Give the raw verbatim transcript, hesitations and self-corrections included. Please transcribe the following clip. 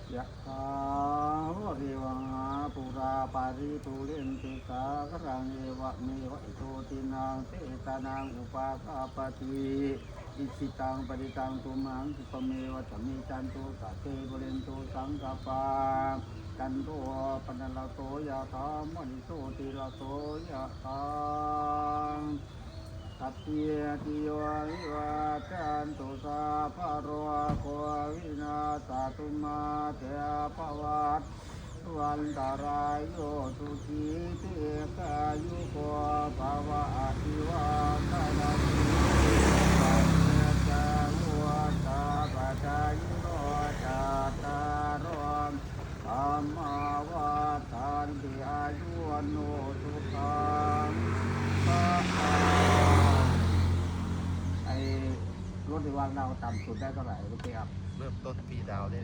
Yathā vārivahā pūrā paripūrenti sāgaraṃ, evameva ito dinnaṃ petānaṃ upakappati. Icchitaṃ patthitaṃ tumhaṃ khippameva samijjhatu, sabbe pūrentu saṅkappā, cando paṇṇaraso yathā, maṇi jotiraso yathā. Sabbītiyo vivajjantu, sabbarogo vinassatu, mā te bhavatvantarāyo, sukhī dīghāyuko bhava. Abhivādanasīlissa niccaṃ vuḍḍhāpacāyino, cattāro dhammā vaḍḍhanti, āyu vaṇṇo sukhaṃ balaṃ. ไอ้รถที่วางดาวต่ำสุดได้เท่าไหร่รถปิกอัพ เริ่มต้นที่ดาวได้เลย